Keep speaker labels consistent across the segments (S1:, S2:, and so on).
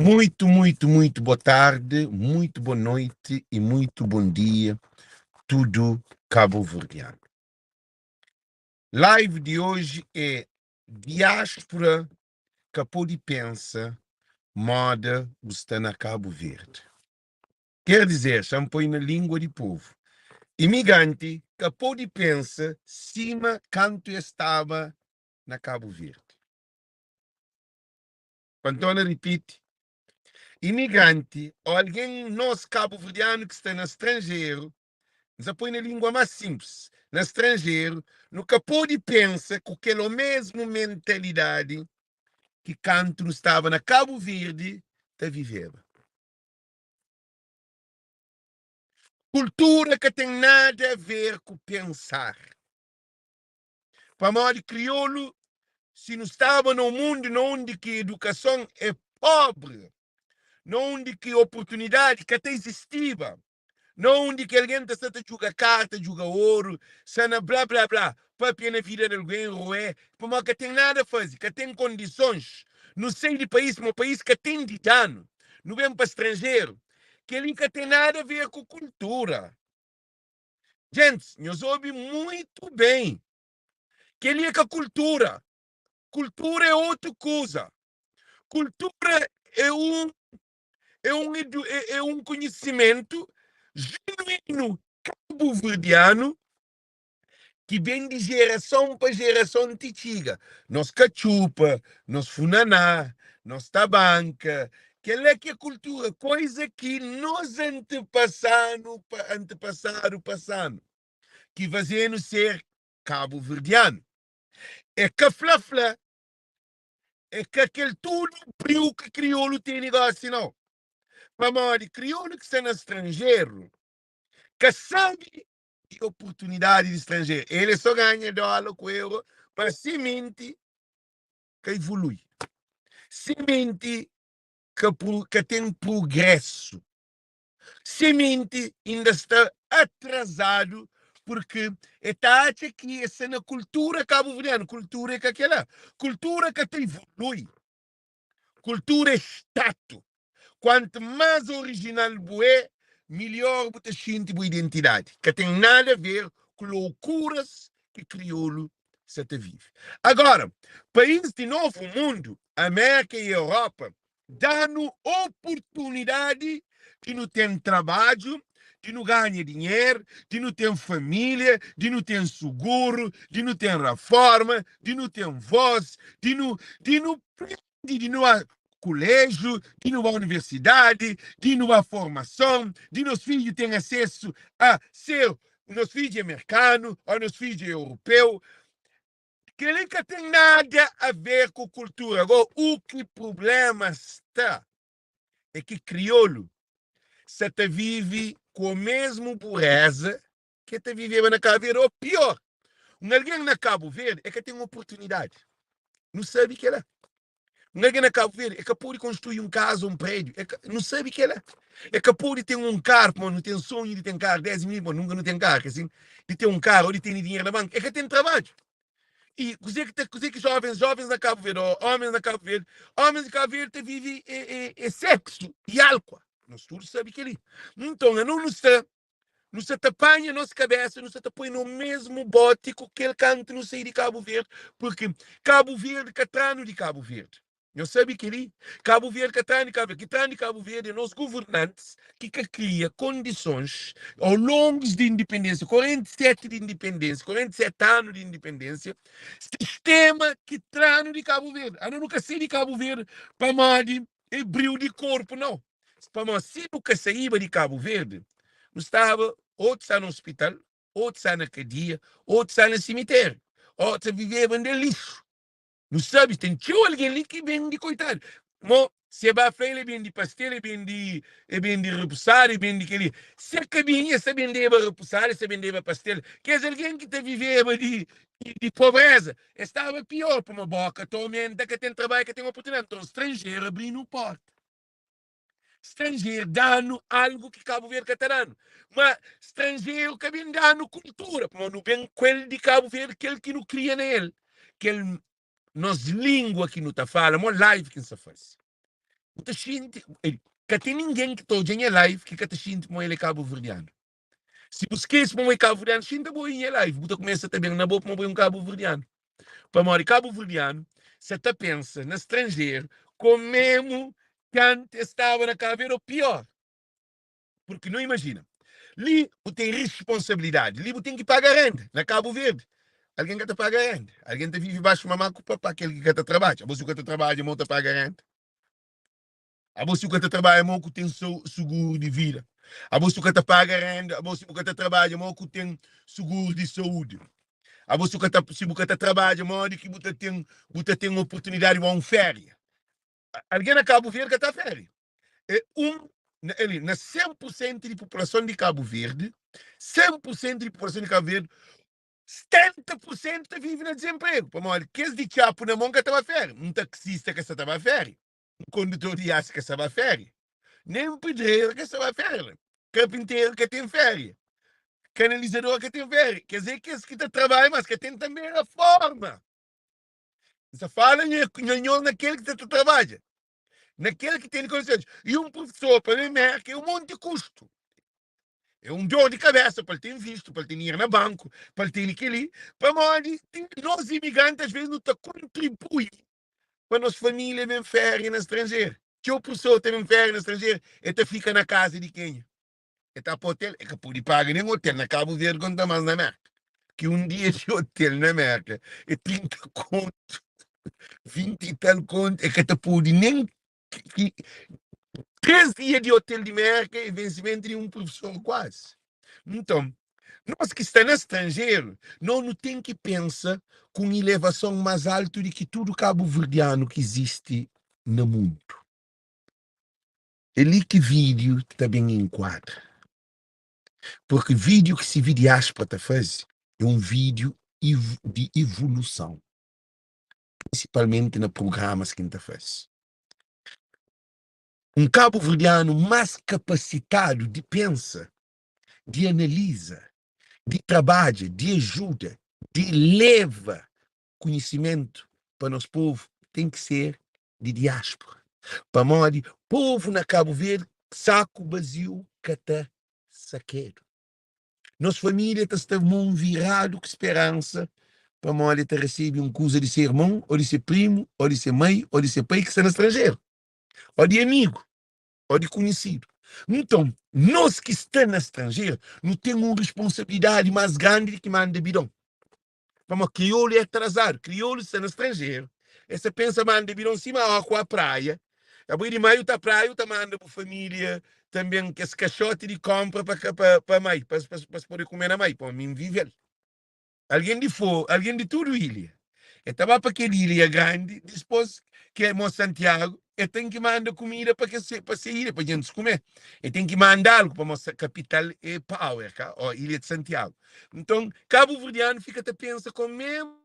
S1: Muito, muito, muito boa tarde, muito boa noite e muito bom dia, tudo cabo-verdiano. Live de hoje é Diáspora ka pode pensa moda bu sta na Cabo Verde. Quer dizer, xa-m poi na língua di povo, imigranti ka pode pensa sima kantu es staba na Cabo Verde. Pa N torna ripiti, imigranti ô algen nos kabuverdianu ki sta na stranjeru, N sa poi na lingua más sinplis, na stranjeru, nu ka pode pensa ku kel omésmu mentalidadi ki kantu nu staba na Kabu Verdi ta viveba. Kultura ka ten nada a ver ku pensar. Pamodi kriolu, si nu staba na un mundu na undi ki edukason é pobri, na undi ki oportunidadi ka ta izistiba, na undi ki algen ta sta ta djuga karta, djuga oru, sta na bla bla bla, papia na vida di algen, rué, pamodi ka ten nada faze, ka ten kondisons, nu sai di país pamodi país ka ten di da-nu, nu ben pa stranjeru, kel-li ka ten nada a ver ku kultura. Gentis, nhos obi muitu ben. Kel-li é ka kultura. Kultura é otu kuza. Kultura é un é un é un konhisimentu jenuínu kabuverdianu ki ben di jerason pa jerason ti txiga nos katxupa, nos funaná, nos tabanka. Kel-la ki é kultura, koiza ki nos antepasanu antepasadu pasa-nu, ki faze-nu ser kabuverdianu. É ka fla-fla, é ka kel tudu briu ki kriolu tene gósi, nau. Pamodi kriolu ki sta na stranjeru ka sabe di oportunidadi di stranjeru. El é só ganha dóla ku euro, mas se menti ka evolui. Se menti ka, ka ten progresu. Se menti inda sta atrasadu porque e ta atxa ki e sta na kultura kabu-verdianu. Kultura é ka kela. Kultura ka ta evolui. Kultura é statu. Kuantu más orijinal bu é, milhor bu ta xinti bu identidadi. Ka ten nada a ver ku loukuras ki kriolu sa ta vive. Agora, país di novu mundu, Amérika i Europa, da-nu oportunidadi di nu ten trabadju, di nu ganha dinheru, di nu ten família, di nu ten suguru, di nu ten raforma, di nu ten vós, di nu di nu prende, di nu ba kuléjiu, di nu ba universidadi, di nu ba formason, di nos fidju ten asesu a ser nos fidju é merkanu ô nos fidju é europeu. Kel-li ka ten nada a ver ku kultura. Agora, u ki prubléma sta é ki kriolu sa ta vive ku omésmu buréza ki el ta viveba na Kabu Verdi, ô piór. Un algen na Kabu Verdi el ka ten oportunidadi. Nu sabe kel-la. Un algen na Kabu Verdi el ka pode konstrui un kaza, un prédiu. El ka, nu sabe kel-la. El ka pode ten un karu, pamodi nu ten sonhu di ten karu 10 mil, pamodi nunka nu ten karu, ka sin? Di ten un karu ô di tene dinheru na banku. El ka ten trabadju. I kuzê ki ta, kuzê ki jovens, jovens na Kabu Verdi, ô homens na Kabu Verdi, homens di Kabu Verdi ta vive é, é, é seksu i álkua. Nos tudu sabe kel-li. Nton, anu nu sta Nu sa ta panha nos kabesa, nu sa ta poi no mesmu boti ku kel kantu nu sai di Kabu Verdi, purki Kabu Verdi ka tra-nu di Kabu Verdi. Nhos sabe kel-li? Kabu Verdi ka tra-nu di Kabu Verdi. Ki tra-nu di Kabu Verdi é nos governantis ki ka kria kondisons au longus di indipendénsia, 47 di indipendénsia, 47 anu di indipendénsia, sistéma ki tra-nu di Kabu Verdi. Anu nu ka sai di Kabu Verdi pamodi é briu di korpu, nau. Pamodi si nu ka saíba di Kabu Verdi, nu staba otus sta na ospital, otus sta na kadia, otus sta na simitériu, otus ta viveba na lixu. Nu sabe, ten txeu algen li ki bende, koitadu. Mo, si e ba fla el e bende pastel, e bende, e bende repusadu, e bende kel-li. Si e ka binha, es ta bendeba repusadu, es ta bendeba pastel. Kes algen ki ta viveba di, di pobreza, es staba pior, pamodi boka ta omenta, ka ten trabadju, ka ten oportunidadi. Nton, stranjeru abri-nu porta. Stranjeru da-nu algu ki Kabu Verdi ka ta da-nu. Ma stranjeru ka ben da-nu kultura, pamodi nu ben ku el di Kabu Verdi, kel ki nu kria na el, kel nos lingua ki nu ta fala, mo live ki N sa fase. Bu ta xinti, ka ten ningen ki ta odja nha live ki ka ta xinti pamodi el é kabuverdianu. Si bu skese pamodi é kabuverdianu, xinta bo obi nha live, bu ta kumesa ta ben na bo pamodi bo é un kabuverdianu. Pamodi kabuverdianu sa ta pensa na stranjeru ko memu kantu es staba na Kabu Verdi o pior. Porque nu imajina, li bu ten responsabilidadi, li bu ten ki paga renda. Na Kabu Verdi, algen ka ta paga renda, algen ta vive baxu mamá ku papá, kel ki ka ta trabadja. Abo si bu ka ta trabadja, mo ta paga renda? Abo si bu ka ta trabadja, mo ku ten suguru di vida? Abo si bu ka ta paga renda, abo si bu ka ta trabadja, mo ku ten suguru di saúdi? Abo si bu ka ta, si bu ka ta trabadja, modi ki bu ta ten, bu ta ten oportunidadi di ba un féria? Algen na Kabu Verdi ka ta féria. É un na, ali, na 100% di populason di Kabu Verdi, 100% di populason di Kabu Verdi, 70% ta vive na dezenpregu. Pamodi kes di txapu na mon ka ta ba féria. Un taksista ka sa ta ba féria. Un kondutor di iasi ka sa ba féria. Nen pedreru ka sa ba féria. Karpinteru ka ten féria. Kanalizador ka ten féria. Kes é kes ki ta trabadja, mas ka ten tanbe reforma. N sa fala nha nho na kel ki sa ta trabadja, na kel ki tene kondisons. I un profesor pa ben Merka é un monti kustu. É un dor di kabesa pa el ten vistu, pa el ten dinheru na banku, pa el tene kel-li. Pamodi nos imigranti asves nu ta kontribui pa nos família ben féria na stranjeru. Txeu profesor ta ben féria na stranjeru, el ta fika na kaza di kenha? E ta pa hotel, e ka pode paga nen hotel na Kabu Verdi konta mas na Merka. Ki un dia di hotel na Merka é 30 kontu, 20 i tal kontu, e ka ta pode nen ki 3 dia di hotel di Merka é vensimentu di un profesor kuazi. Nton, nos ki sta na stranjeru, nos nu ten ki pensa ku un ilevason mas altu di ki tudu kabuverdianu ki izisti na mundu. É li ki vídiu ta ben inkuadra. Purki vídiu ki CV Diáspora ta faze é un vídiu di ivulusãu, prinsipalmenti na prugramas ki N ta faze. Un kabuverdianu más kapasitadu di pensa, di analiza, di trabadja, di ajuda, di leva konhisimentu pa nos povu ten ki ser di diáspora. Pamodi povu na Kabu Verdi saku baziu ka ta sakedu. Nos família ta sta mon viradu ku speransa pamodi el ta resebe un kuza di se irmon ô di se primu ô di se mai ô di se pai ki sta na stranjeru ô di amigu ô di konhisidu. Nton, nos ki sta na stranjeru nu ten un responsabilidadi más grandi di ki manda bidon. Pamodi kriolu é atrasadu, kriolu sta na stranjeru, es ta pensa manda bidon sima oku a praia. Abril di maiu ta praia, u ta manda bu familia tanben kes kaxoti di konpra pa pa pa mai, pa pa es pode kume na mai, pamodi mi N vive-l. Algen di fo, algen di tudu ilha, e ta ba pa kel ilha grandi, dispos ki é mo Santiagu, e ten ki manda kumida pa kes pa se ilha, pa djentis kume. E ten ki manda algu, pamodi kapital é Power, ka? O ilha di Santiagu. Nton, kabuverdianu fika ta pensa ku memu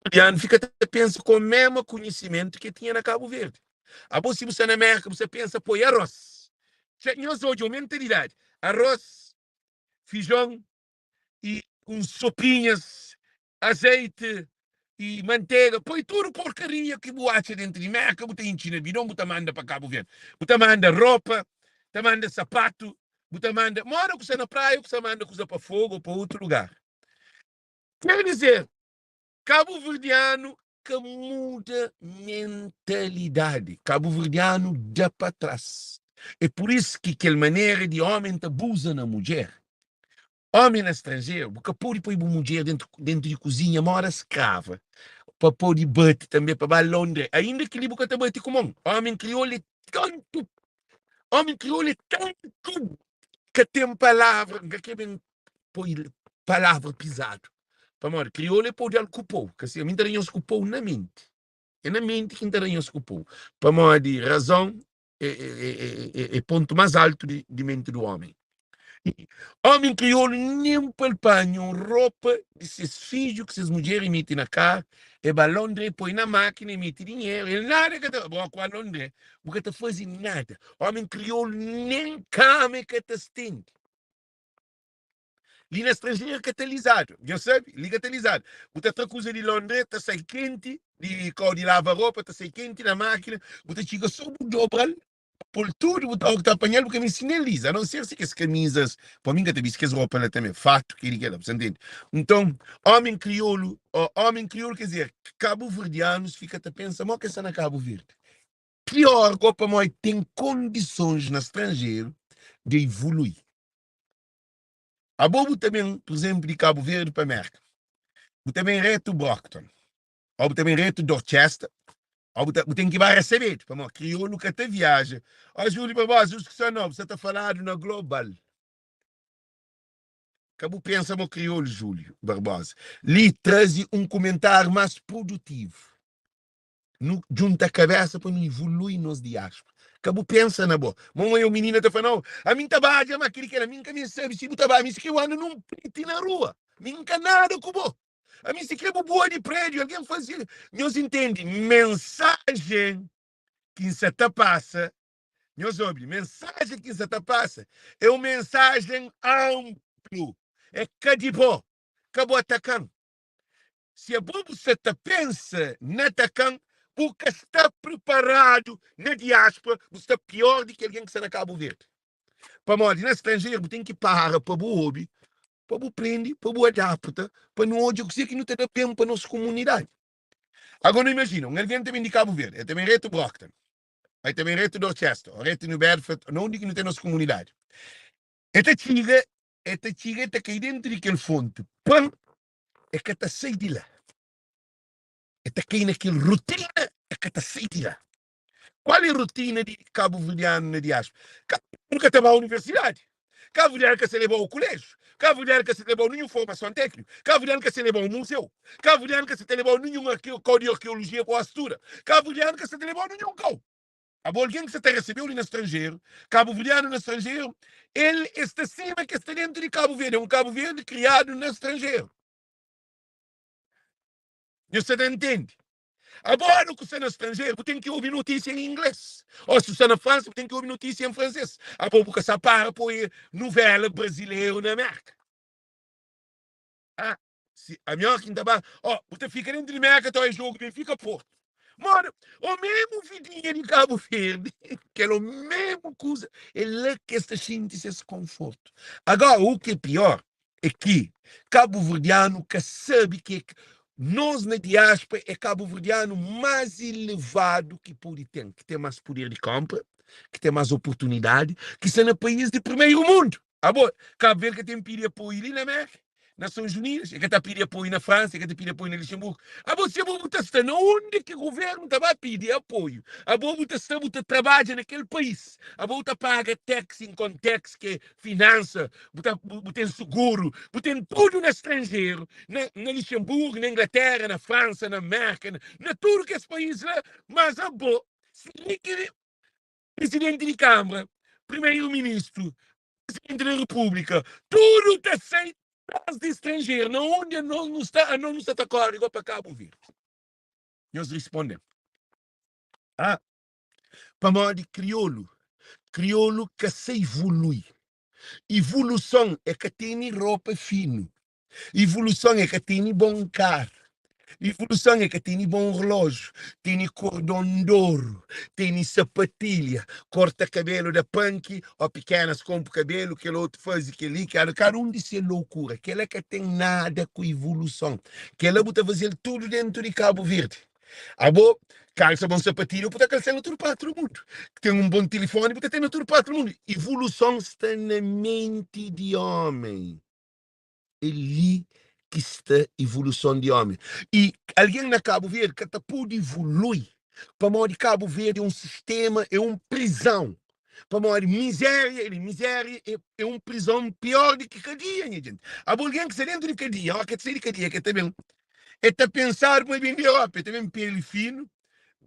S1: Kabuverdianu fika ta pensa ku memu konhisimentu ki e tinha na Kabu Verdi. Abo, si bu sta na Merka, bu sta pensa poi aros. Txa, nhos odja o mentalidadi. Aros, fijon i uns sopinhas azeite i mantega, poi tudu porkaria ki bu atxa dentu di Merka, bu ta intxi na bidon, bu ta manda pa Kabu Verdi. Bu ta manda ropa, ta manda sapatu, bu ta manda, mora ku sta na praia, ku sta manda kuza pa Fogo ou pa otu lugar. Ker dizer, kabuverdianu ka muda mentalidadi, kabuverdianu da pa tras. É pur isu ki kel manera di omen ta abuza na mudjer, Omi na stranjeru, bu ka pode poi bu mudjer dentu dentu di kuzinha moda skrava pa pode bati tanbe pa ba Londre. Ainda ki li bu ka ta bati ku mon. Omi kriolu é tantu omi kriolu é tantu ka ten palavra, N ka kre ben poi palavra pizadu pamodi kriolu é pode al ku pou, ka si ami N ta da nhos ku pou na menti. É na menti ki N ta da nhos ku pou pamodi razon é é é é pontu más altu di di menti du omi. Omi kriolu nen pa el panha un ropa di ses fidju ki ses mudjer imiti na kar, e ba Londre e poi na makina e miti dinheru, el nada ka ta bo ku a Londre bu ka ta fazi nada. Omi kriolu nen kama e ka ta stendi. Li na stranjeru ka ta lizadu. Nhos sabe, li ka ta lizadu. Bu ta tra kuza di laundry, ta sai kenti, di kau di lava ropa, ta sai kenti na mákina, bu ta txiga so bu dobra-l, pô-l tudu, bu ta, ta apanha-l, bu ka meste nen liza, a non ser si kes kamizas, pa mi N ka ta bisti kes ropa la tanbe, fatu, kel-li, kel-la, bu sa ntende? Nton, ómi kriolu, ómi kriolu, ker dizer, kabuverdianus fika ta pensa mo ke sta na Kabu Verdi. Pior go pamodi ten kondisons na stranjeru di ivolui. Abo bu ta ben, pur izenplu, di Kabu Verdi pa Merka, bu ta ben retu Brockton, o bu ta ben retu Dorchester, o bu ta, bu ten ki ba resebedu, pamodi kriolu ka ta viaja. Ó Júlio Barbosa, os ki sta nobu, sa ta faladu na global. Ka bu pensa mo kriolu, Júlio Barbosa. Li traze un kumentáriu más produtivu. Nu djunta kabesa pa nu ivolui nos diaspora. Ka bu pensa na bo. Mo eu minina ta fla nau, ami nta badja ma kili kela, mi nka mi sabi si bu ta badja, mi si kre bu anda num priti na rua, mi nka nada ku bo. Ami si kre bu bua di prediu, algen fazi, nhos intendi mensajen ki nsa ta pasa, nhos obi, mensajen ki nsa ta pasa é un mensajen amplu, é ka di bo, ka bu atakan. Si abo bu sta ta pensa na atakan, bu ka sta priparadu na diaspora, bu sta pior di ki algen ki sta na Kabu Verdi. Pamodi na stranjeru bu ten ki para pa bu obi, pa bu prende, pa bu adapta, pa nu odja kuzê ki nu ta da ben pa nos komunidadi. Agora nu imajina, un algen ta ben di Kabu Verdi, el ta ben retu Brockton, el ta ben retu Dorchester, o retu New Bedford, na undi ki nu ten nos komunidadi. El ta txiga, el ta txiga, el ta kai dentu di kel fonti, pan, E ka ta sai di la. E ta kai na kel rutina, e ka ta sai di la. Kual é rutina di kabuverdianu na diaspora? Kabuverdianu ka ta ba universidadi. Kabuverdianu ka sa leba-u kuléjiu. Kabuverdianu ka sa leba-u ninhun formason tékniku. Kabuverdianu ka sa leba-u muzeu. Kabuverdianu ka sa ta leba-u ninhun kau di arkeolojia pa studa. Kabuverdianu ka sa ta leba-u ninhun kau. Abo algen ki sa ta resebeu li na stranjeru, kabuverdianu na stranjeru, el e sta sima ki e sta dentu di Kabu Verdi, é un Kabu Verdi kriadu na stranjeru. Nhos sa ta ntende? Abo ora ku sta na stranjeru, bu ten ki obi notisia en ingles. O si bu sta na Fransa, bu ten ki obi notisia en franses. Abo bu ka sa para poi nuvela brazileru na Merka. Ah, si ami óki N ta ba, ó, bu ta fika dentu di Merka ta oia jogu Benfika Porto. Mora, o memu vidinha di Kabu Verdi, kel o memu kuza, é la ki es ta xinti ses konfortu. Agora, u ki é pior é ki kabuverdianu ka sabe ki é nos na diáspora é kabuverdianu más elevadu ki pode ten, ki ten más puder di konpra, ki ten más oportunidadi, ki sta na país di primeru mundu. Abo, Kabu Verdi ka ten pidi apoiu li na Merka, Nasões Unidas, e ka ta pidi apoiu na Fransa, e ka ta pidi apoiu na Luxemburgu. Abo, si abo bu ta sta na undi ki guvernu ta ba pidi apoiu, abo bu ta sta bu ta trabadja na kel país, abo bu ta paga tax, income tax, ki é finansa, bu ta bu ten suguru, bu ten tudu na stranjeru, na na Luxemburgu, na Inglaterra, na Fransa, na Merka, na na tudu kes país la, mas abo, si li ki Presidenti di Kanbra, Primeru Ministru, Presidenti di Repúblika, tudu ta sai tras di stranjeru. Na undi anos nu sta, anos nu sta ta kóre go pa Kabu Verdi. Nhos risponde-m. Ah, pamodi kriolu, kriolu ka sa ivului. Ivuluson é ka tene ropa finu. Ivuluson é ka tene bon karu. Ivuluson é ka tene bon relójiu, tene kordon d'oru, tene sapatilha, korta kabelu da panki ó pikenas konpu kabelu, kel otu faze kel-li, kel kada un di se lokura. Kel-la ka ten nada ku ivuluson. Kel-la bu ta faze-l tudu dentu di Kabu Verdi. Abo, kalsa bon sapatilha, bu ta kalsa-l na tudu parti di mundu. Ten un bon tilifoni, bu ta ten na tudu parti di mundu. Ivuluson sta na menti di ómi. É li ki sta ivuluson di ómi. I algen na Kabu Verdi ka ta pode ivului, pamodi Kabu Verdi é un sistéma, é un prizon. Pamodi mizéria, el mizéria é, é un prizon pior di ki kadia, nha jenti. Abo algen ki sta dentu di kadia, óki el ta sai di kadia, ki el ta ben, el ta pensadu pa el ben di Europa, el ta ben peli finu,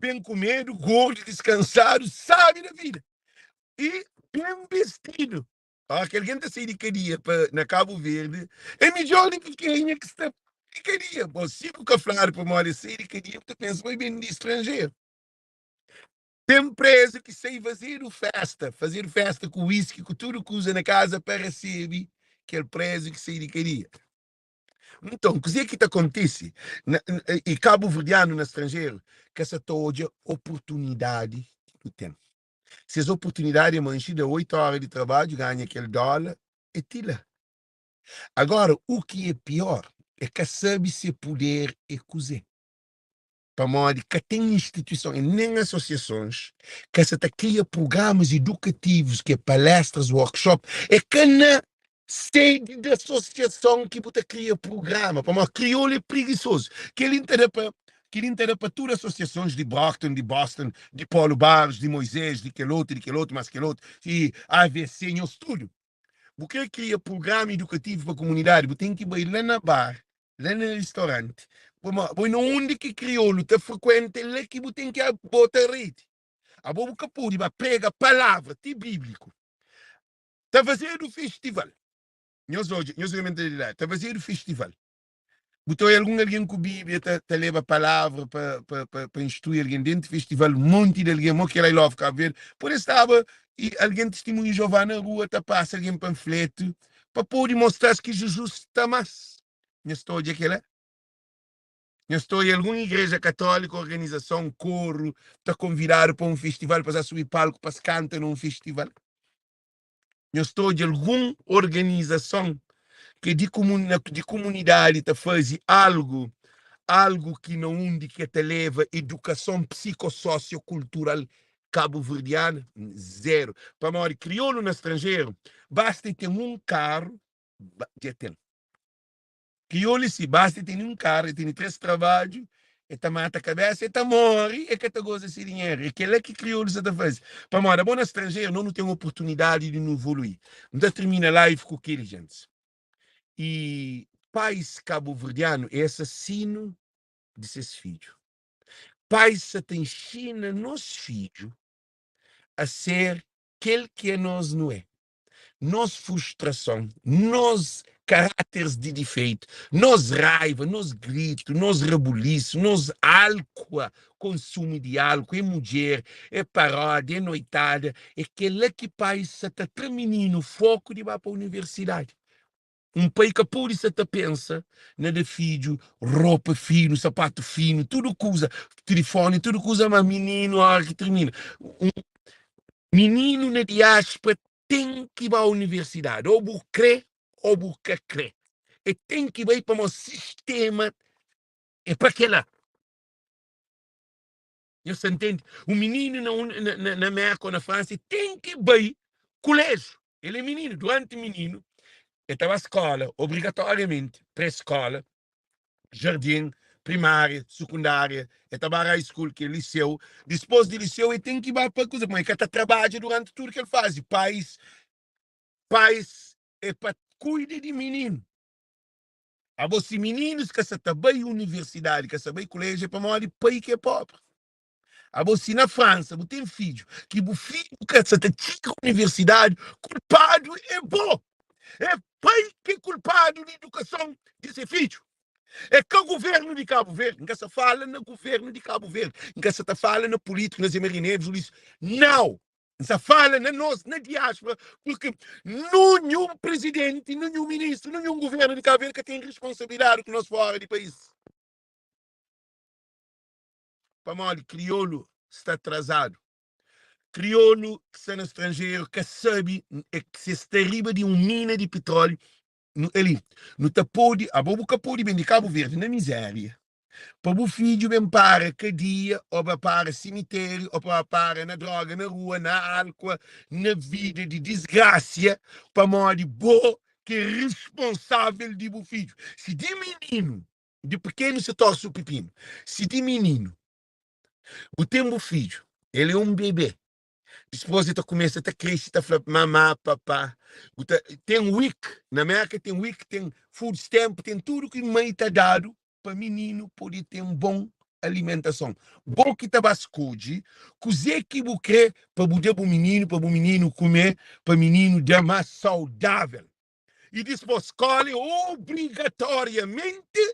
S1: ben kumedu, gordu, diskansadu, sabi da vida i ben bistidu. Ora ki algen ta sai di kadia pa na Kabu Verdi, é midjor di ki kenha ki sta di kadia. Bo, si bu ka fladu pamodi es sai di kadia, bu ta pensa ma é ben di stranjeru. Ten prezu ki sai fazedu festa, fazedu festa ku whisky, ku tudu kuza na kaza pa resebe. Kel prezu ki sai di kadia. Nton, kuzê ki ta kontise na, i kabuverdianu na stranjeru ka sa ta odja oportunidadi ki nu ten. Ses oportunidadi é manxe da 8 óra di trabadju, ganha kel dóla, é ti la. Agora, u ki é pior é ka sabe se puder é kuzê. Pamodi ka ten instituison e nen asosiasons ka sa ta kria prugramas idukativus ki é palestras, workshop. É ka na sedi di asosiason ki bu ta kria prugrama, pamodi kriolu é prigisozu. Kel-li N ta da pa kel-li N ta da pa tudu asosiasons di Brockton, di Boston, di Polu Barros, di Moisés, di kel otu, di kel otu, mas kel otu, i AVC, nhos tudu. Bu kre kria prugrama idukativu pa kumunidadi, bu ten ki bai la na bar, la na ristoranti, pamodi na undi ki kriolu ta frekuenta é la ki bu ten ki bota redi. Abo bu ka pode ba prega palavra ti bíbliku. Ta fazedu festival. Nhos odja, nhos odja mentalidadi. Ta fazedu festival. Bu ta oia algun algen ku Bíblia ta, ta leba palavra pa, pa, pa, pa instrui algen dentu festival, un monti di algen, mo kel I Love Cabo Verde, pode staba i algen Testimunhu di Jeová na rua ta pasa algen panfletu pa pode mostra-s ki Jizus ta ama-s. Nhos ta odja kela? Nhos ta oia algun igreja katóliku, organizason, koru ta konvidadu pa un festival pa sa subi palku pa es kanta na un festival? Nhos ta odja algun organizason ki di di kumunidadi ta faze algu algu ki na undi ki ta leva edukason psikososiokultural kabuverdiana? Zeru. Pamodi kriolu na stranjeru basta e ten un karu dja ten. Kriolu si basta e tene un karu, e tene 3 trabadju, e ta mata kabesa, e ta more, e ka ta goza se dinheru. E kela ki kriolu sa ta faze. Pamodi abo na stranjeru no nu ten oportunidadi di nu evolui. N ta termina live ku keli, gentis. E pais kabuverdianu e asasinu di ses fidju. Pais sa ta inxina nos fidju a ser kel ki anos nu e. nos frustrason, nos karáteris di difeitu, nos raiva, nos gritu, nos rabulisu, nos álkua, konsumu di álkua, é mudjer, é paródia, é noitada, é kel-la ki pais sa ta tra mininu foku di ba pa universidadi. Un pai ka pode sa ta pensa na da fidju ropa finu, sapatu finu, tudu kuza, tilifoni, tudu kuza, ma mininu óra ki tirmina. Un mininu na diáspora ten ki ba universidadi, ô bu krê ô bu ka krê. E ten ki bai pamodi sistéma é pa kel-la. Nhos ta ntende? Un mininu na, na, na Merka ô na Fransa ten ki bai kuléjiu. El é mininu. Duranti mininu, el ta ba skóla obrigatoriamenti, pré-skóla, jardin, primária, sukundária, el ta ba high school, ki é liseu. Dipôs di liseu, el ten ki ba pa kuza, pamodi el ka ta trabadja duranti tudu ki el faze. Pais, pais é pa kuida di mininu. Abo si mininus ka sa ta bai universidadi, ka sa bai kulejiu é pamodi pai ki é pobri. Abo si na Fransa bu ten fidju ki bu fidju ka sa ta txiga universidadi, kulpadu é bo. É pai ki é kulpadu di idukason di se fidju. É ka guvernu di Kabu Verdi. N ka sa fala na guvernu di Kabu Verdi. N ka sa ta fala na pulítiku, na Zé Maria Neves, Ulisses. Nau! N sa fala na nos, na diáspora, porque nunhun presidenti, nunhun ministru, nunhun guvernu di Kabu Verdi ka ten responsabilidadi ku nos fora di país. Pamodi kriolu sta atrasadu. Kriolu ki sta na stranjeru ka sabe é ki se sta riba di un mina di pitróliu, nu ali, nu ta pode, abo bu ka pode ben di Kabu Verdi na mizéria pa bu fidju ben para kadia o ba para simitériu o pa ba para na droga na rua, na álkua, na vida di disgrasia pamodi bo ki é responsável di bu fidju. Si di mininu, di pikenu se torse o pipinu, si di mininu bu ten bu fidju, el é un bebé, Dispôs e ta kumesa ta krese ta fla mamá, papá. Bu ta ten WIC, na Merka ten WIC, ten food stamp, ten tudu ki mai ta dadu pa mininu pode ten bon alimentason. Bo ki ta ba skodje kuzê ki bu krê pa bu da bu mininu, pa bu mininu kume, pa mininu da más saudável. I dispôs skóla é obrigatoriamenti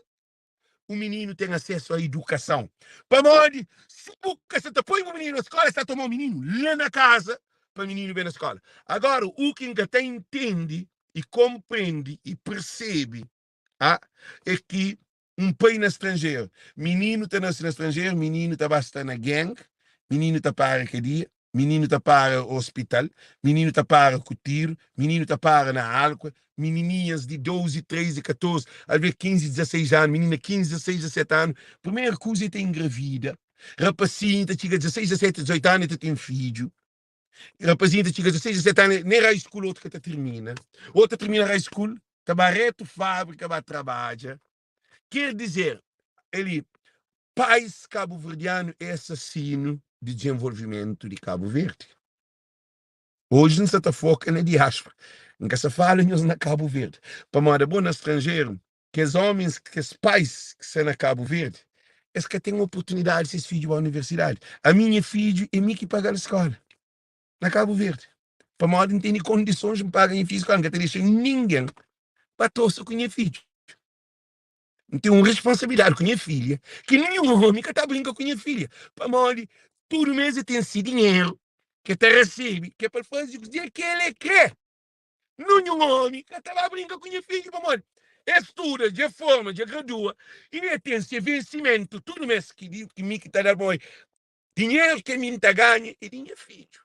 S1: un mininu ten asesu a idukason. Pamodi si bu ka sa ta poi bu mininu na skola, sa toma mininu la na kaza pa mininu ben na skola. Agora, u ki N ka ta intendi i konprende i persebe a é ki un pai na stranjeru, mininu ta nase na stranjeru, mininu ta ba sta na gang, mininu ta para kadia, mininu ta para ospital, mininu ta para ku tiru, mininu ta para na álkua, minininhas di 12, 13, 14, alvês 15, 16 anu, minina 15, 16, 17 anu, primeru kuza e ta engravida, rapasinhu ta txiga 16, 17, 18 anu e ta ten fidju, rapazinhu ta txiga 16, 17 anu, nen high school otu ka ta tirmina, otu ta tirmina high school, ta ba retu fábrika ba trabadja, ker dizer, eli pais kabuverdianu é asasinu di dizenvolvimentu di Kabu Verdi. Oji N sa ta foka na diáspora, N ka sa fala nhos na Kabu Verdi, pamodi abo na stranjeru, kes ómis, kes pais ki sta na Kabu Verdi, es ka ten oportunidadi ses fidju ba universidadi. Ami nha fidju é mi ki paga-l skóla na Kabu Verdi, pamodi N tene kondisons N paga nha fidju skóla, N ka ta dexa ningen ba trosa ku nha fidju. N ten un responsabilidadi ku nha filha ki ninhun omi ka ta brinka ku nha filha, pamodi tudu mês el ten se dinheru ki el ta resebe ki é pa el faze kuzê ki el krê. Ninhun omi ka ta ba brinka ku nha fidju pamodi el studa, dja forma, dja gradua i el ten se vensimentu tudu mês ki mi ki ta da-l pamodi dinheru ki ami N ta ganha é di nha fidju.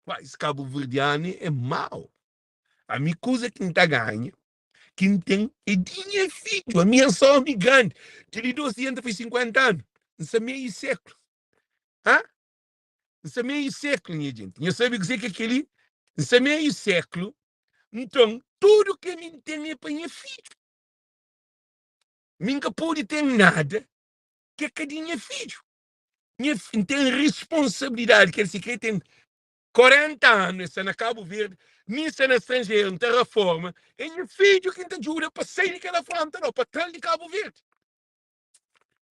S1: Pais kabuverdianu é mau. Ami kuza ki N ta ganha, ki N ten é di nha fidju. Ami N sa omi grandi. Di li dos dia N ta faze 50 anu. N sa meiu seklu. Ha? N sa meiu seklu, nha jenti. Nha sabe kuzê ki é kel-li? N sa meiu seklu. Nton, tudu ki ami N ten é pa nha fidju. Mi N ka pode ten nada ki é ka di nha fidju. Nha, N ten responsabilidadi ki el si krê ten 40 anu e sta na Kabu Verdi, mi N sta na stranjeru, N ta raforma, é nha fidju ki N ta djuda pa sai di kel afronta la, pa tra-l di Kabu Verdi.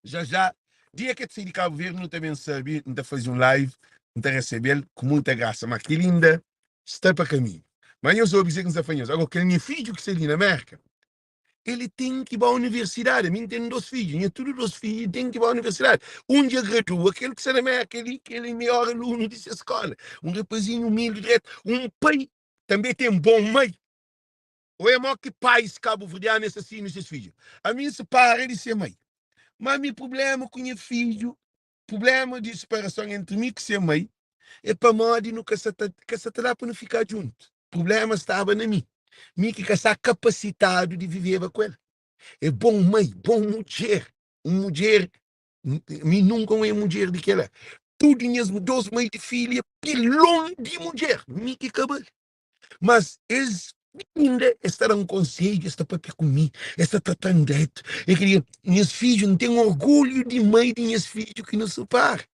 S1: Já já, dia ki el sai di Kabu Verdi, nu ta ben sabe, N ta faze un live, N ta resebe-l ku muita grasa, ma kel inda sta pa kaminhu. Ma nhos obi kuzê ki N sta fla nhos. Agora, kel nha fidju ki sta li na Mérka, Ele ten ki ba universidadi. Ami N ten dos fidju, nha tudu dos fidju ten ki ba universidadi. Un dja gradua, kel ki sta na Merka li, kel é mior alunu di se skola. Un rapazinhu umildi, dretu. Un pai tanbe ten bon mai. Oia mo ki pais kabuverdianu es ta sina ses fidju. Ami N separa di se mai. Ma mi prublema ku nha fidju, prublema di separason entri mi ku se mai, é pamodi nu ka sa ta ka sa ta da pa nu fika djuntu. Prublema staba na mi, mi ki ka sta kapasitadu di viveba ku el. É bon mai, bon mudjer, un mudjer, mi nunka un é mudjer di kela. Tudu nhas dos mai di filha pilon di mudjer, mi ki ka bali. Mas es inda es ta da-m konsedju, es ta papia ku mi, es ta trata-m dretu. E kria nhas fidju, N ten orgulhu di mai di nhas fidju ki nu separa.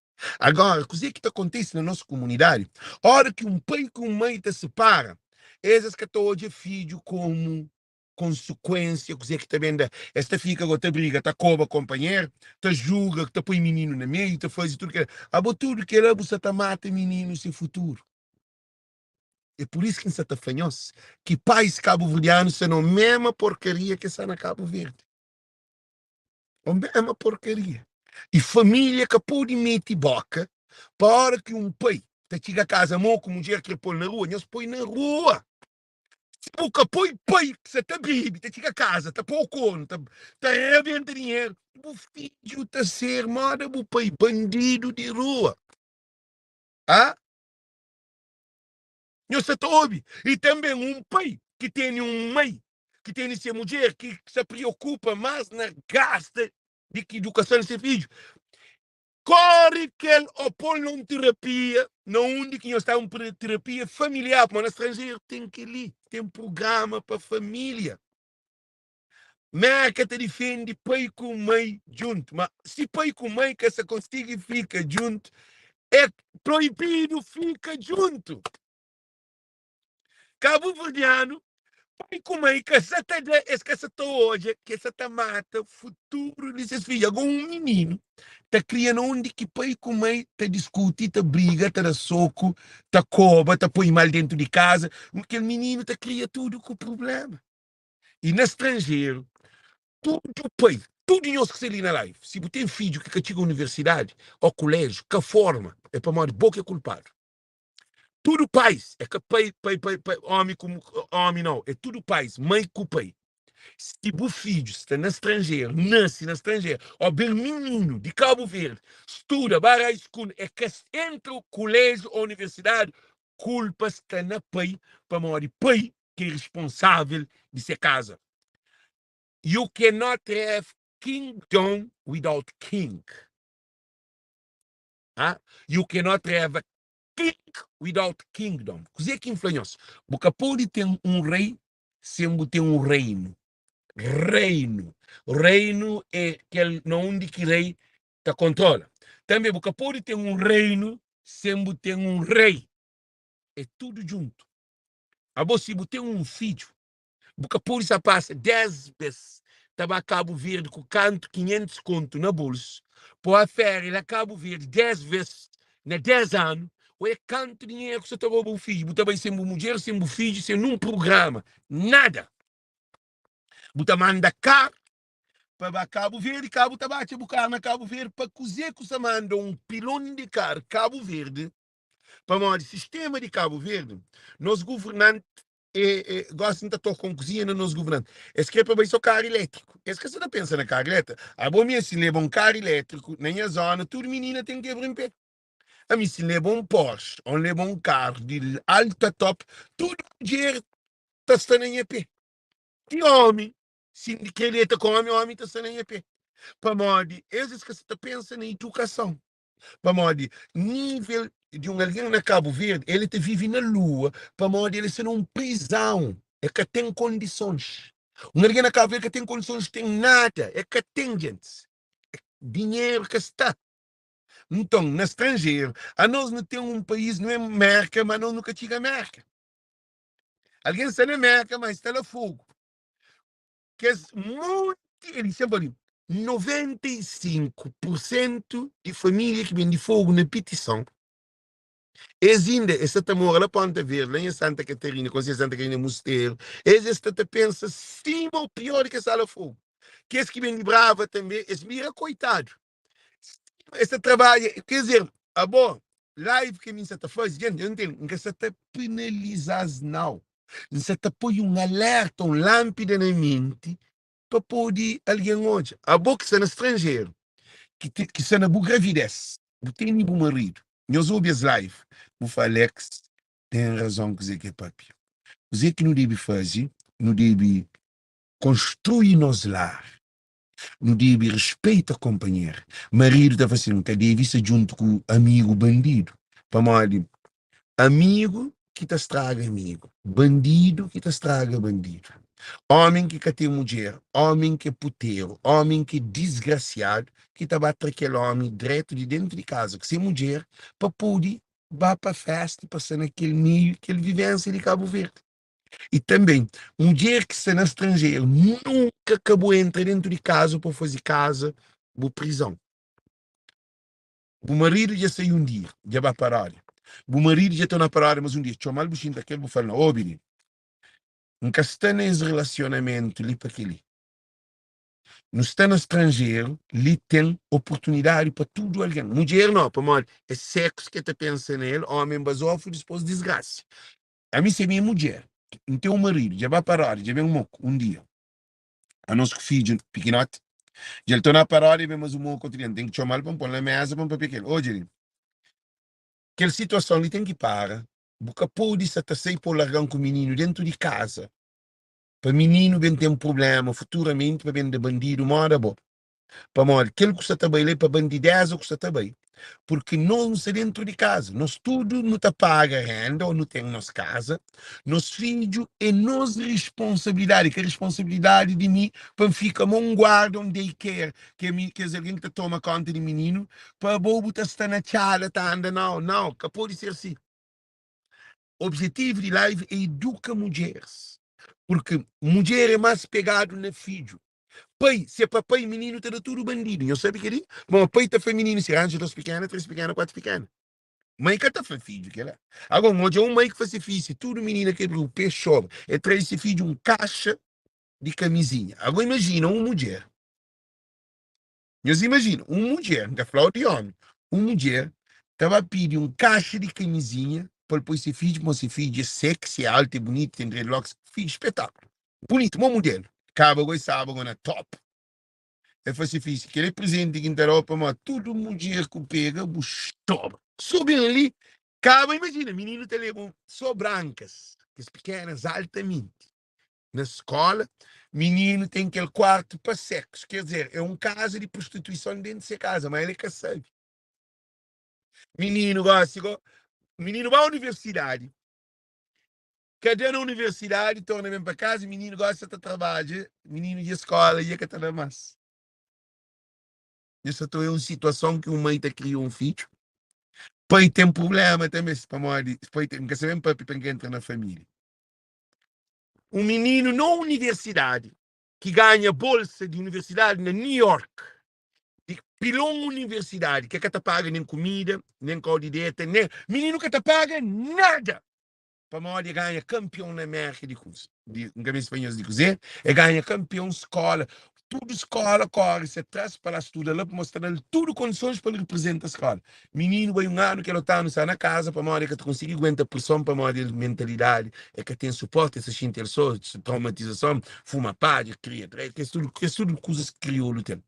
S1: Agora, kuzê ki ta kontise na nos komunidadi, óra ki un pai ku un mai ta separa, es es ka ta odja fidju komu konsekuénsia, kuzê ki ta ben da. Es ta fika go ta briga, ta koba konpanheru, ta julga, ta poi mininu na meiu, ta faze tudu kel. Abo tudu kel-la bu sta ta mata mininu se futuru. É pur isu ki N sa ta fla nhos ki pais kabuverdianu sta na mema porkaria ki sta na Kabu Verdi. O mema porkaria. I família ka pode mete boka pa ora ki un pai ta txiga kaza mo ku mudjer kre pô-l na rua, nhos poi na rua. Si bu ka poi pai ki sa ta bebe ta txiga kaza ta pô kornu, ta, ta rabenta dinheru, bu fidju ta ser moda bu pai, bandidu di rua. Ah? Nhos sa ta obi? I tanbe un pai ki tene un mai ki tene se mudjer ki sa priokupa mas na gasta di ki idukason di se fidju, kori kel o pol na un terapia na undi ki nhos sta, un terapia familiar, pamodi na stranjeru ten keli, ten prugrama pa familia. Merka ta difende pai ku mai djuntu, ma si pai ku mai ka sa konsigi fika djuntu, é proibidu fika djuntu. Kabuverdianu, pai ku mai ka sa ta da, es ka sa ta odja ki es sa ta mata futuru di ses fidju. Ago un mininu ta kria na undi ki pai ku mai ta diskuti, ta briga, ta da soku, ta koba, ta poi mal dentu di kaza, kel mininu ta kria tudu ku prublema. I na stranjeru, tudu pai, tudu nhos ki sta li na live, si bu ten fidju ki ka txiga universidadi o kuleju, ka forma, é pamodi bo ki é kulpadu. Tudu pais, é ka pai, pai, pai, pai, omi ku omi nau, é tudu pais, mai ku pai. Si bu fidju sta na stranjeru, nasi na stranjeru, o ben mininu di Kabu Verdi, studa, ba high school, é ka entra kulejiu o universidadi, kulpa sta na pai, pamodi pai ki é responsavel di se kaza. You cannot have kingdom without king. Ha? You cannot have a king without kingdom. Kuzê ki N fla nhos? Bu ka pode ten un rei sen bu ten un reinu. Reinu. Reinu é kel na undi ki rei ta kontrola. Tanbê bu ka pode ten un reinu sen bu ten un rei. É tudu djuntu. Abo si bu ten un fidju, Bu ka pode sa pasa 10 bes ta ba Kabu Verdi ku kantu 500 kontu na bolsu po a féria la Kabu Verdi 10 ves na 10 anu oia kantu dinheru ku sa ta roba bu fidju bu ta bai sen bu mudjer sen bu fidju sen nun prugrama nada bu ta manda kar pa ba Kabu Verdi kabu ta ba atxa bu kar na Kabu Verdi pa kuze ku sa manda un pilon di kar Kabu Verdi pamodi sistema di Kabu Verdi nos guvernanti E, e, gosi N ta toka un kuzinha na nos guvernanti. Es kre pa bai so karu ilétriku. Es ka sa ta pensa na karu ilétriku. Abo mi, si N leba un karu ilétriku na nha zona, tudu minina ten kebra en pé. Ami, si N leba un Porsche ô N leba un karu di alta top, tudu mudjer ta sta na nha pé. Ti omi, si N kre deta ku omi, omi ta sta na nha pé. Pamodi es, es ka sa ta pensa na idukason. Pamodi nível di un algen na Kabu Verdi, el ta vive na lua, pamodi el sta na un prizãu, el ka ten kondisons. Un algen na Kabu Verdi ka ten kondisons di ten nada, el ka ten gentis, dinheru ka sta. Nton, na stranjeru, anos nu ten un país, nu é Merka, ma anos nu ka txiga Merka. Algen sta na Merka, ma el sta la Fogu. Kes monti, el dixan pa mi, 95 pur sentu di família ki ben di Fogu na pitison, es inda es sta ta mora la Ponta Verdi, la nha Santa Katarina, Konselhu Santa Katarina, Musteru, es es sta ta pensa sima o pior di kes sta la Fogu. Kes ki ben di Brava tanbe, es bira koitadu. Es ta trabadja, quer dizer, abo, live ki mi sa ta faze, gente, eu ntende, N ka sa ta penaliza-s nau. N sa ta poi un alerta, un lánpida na menti pa pode algen odja. Abo ki sta na stranjeru, ki te, ki sta na bu gravidez, bu tene bu maridu, nhos obi es live, bu fla Alex ten razon kuze ki el papia. Kuze ki nu debe faze? Nu debe konstrui nos lar. Nu debe respeita konpanheru. Maridu ta fla sin, N ka debe sta djuntu ku amigu bandidu, pamodi amigu ki ta straga amigu, bandidu ki ta straga bandidu. Ómi ki ka ten mudjer, ómi ki é puteru, ómi ki é disgrasiadu, ki ta ba tra kel ómi dretu di déntu di kaza ku se mudjer pa pode ba pa fésta, pa sta na kel meiu, kel vivénsia di Kabu Verdi. I tanbê, mudjer ki sta na stranjeru, nunka ka bu entra déntu di kaza pa bu faze kaza bu prizon. Bu maridu dja sai un dia, dja ba paródia. Bu maridu dja torna paródia más un dia. Txoma-l bu xinta ku el, bu fla-l, Na obi li, N ka sta na es relasionamentu li pa kel-li. Nu sta na stranjeru, li ten oportunidadi pa tudu algen. Mudjer no, pamodi é seksu ki el ta pensa na el, ómi bazofu, dispôs disgrasa. Ami se mi é mudjer, N ten un maridu, dja ba paródia, dja ben moku un dia. Anos ku fidju pikinoti, dja el torna paródia, ben mas un moku otu dia. N ten ki txoma-l pa N pô-l na méza pa N papia ku el. Odja li, kel situason li ten ki para. Bu ka pode sa ta sai pa bu larga-m ku mininu dentu di kaza, pa mininu ben ten prubléma futuramenti, pa ben da bandidu móda bo. Pamodi kel ku sta ta bai la é pa bandideza ku sta ta bai. Purki nos nu sta dentru di kaza, nos tudu nu ta paga renda ô nu ten nos kaza, nos fidju é nos responsabilidadi, ka responsabilidadi di mi pa N fika ma un guarda, un day care, ki é mi, kes algen ki ta toma konta di mininu, pa abo bu ta sta na txada ta anda, nau, nau, ka pode ser si. Objetivu di live é iduka mudjeris, purki mudjer é más pegadu na fidju. Pai, se pa pai mininu ta da tudu bandidu. Nhos sabe keli? Bom, pai ta fla mininu si ranja 2 pikena, 3 pikena, 4 pikena. Mai ka ta fla fidju kela. Agora, N odja un mai ki fla se fidju si tudu minina kebra u pe xora, el traze se fidju un kaxa di kamizinha. Agora imajina un mudjer. Nhos imajina un mudjer, N ka fla-u di omi, un mudjer ta ba pidi un kaxa di kamizinha. pa el poi se fidju, pamodi se fidju é sexy, é altu, é bunitu, ten dreadlocks, fidju spetaklu, bunitu, mo mudelu, kaba goi staba go na top. El fla se fidju, kel é prezenti ki N ta da-u pamodi tudu mudjer ku pega bu xtoba. So ben li, kaba, imajina, mininu ta leba so brankas, kes pikenas altamenti. Na skola, mininu ten kel kuartu pa seksu, ker dizer, é un kaza di prostituison dentu se kaza, ma el é ka sabe. Mininu gosi go, mininu ba universidadi, ka da na universidadi, torna ben pa kaza, mininu gosi sa ta trabadja, mininu dja skola dja ka ta da mas. Nhos sa ta oia un situason ki un mai ta kria un fidju, pai ten prublema tanbe, pamodi pai ten, N ka sabe N papia pa N ka entra na familia. Un mininu na universidadi ki ganha bolsa di universidadi na New York, di pilon universidadi ki ka ta paga nen kumida, nen kau di deta, nen mininu ka ta paga nada pamodi e ganha kanpion na Merka di kuza, di N ka meste pa nhos di kuzê, e ganha kanpion skola, tudu skola kore se tras pa la studa la pamodi sta da-l tudu kondisons pa el reprezenta skola. Mininu bai un anu kel otu anu sta na kaza pamodi e ka ta konsigi guenta preson pamodi el mentalidadi e ka ten suporti e sa xinti el so traumatizason fuma padja kria dretu kes tudu kes tudu kuzas ki kriolu ten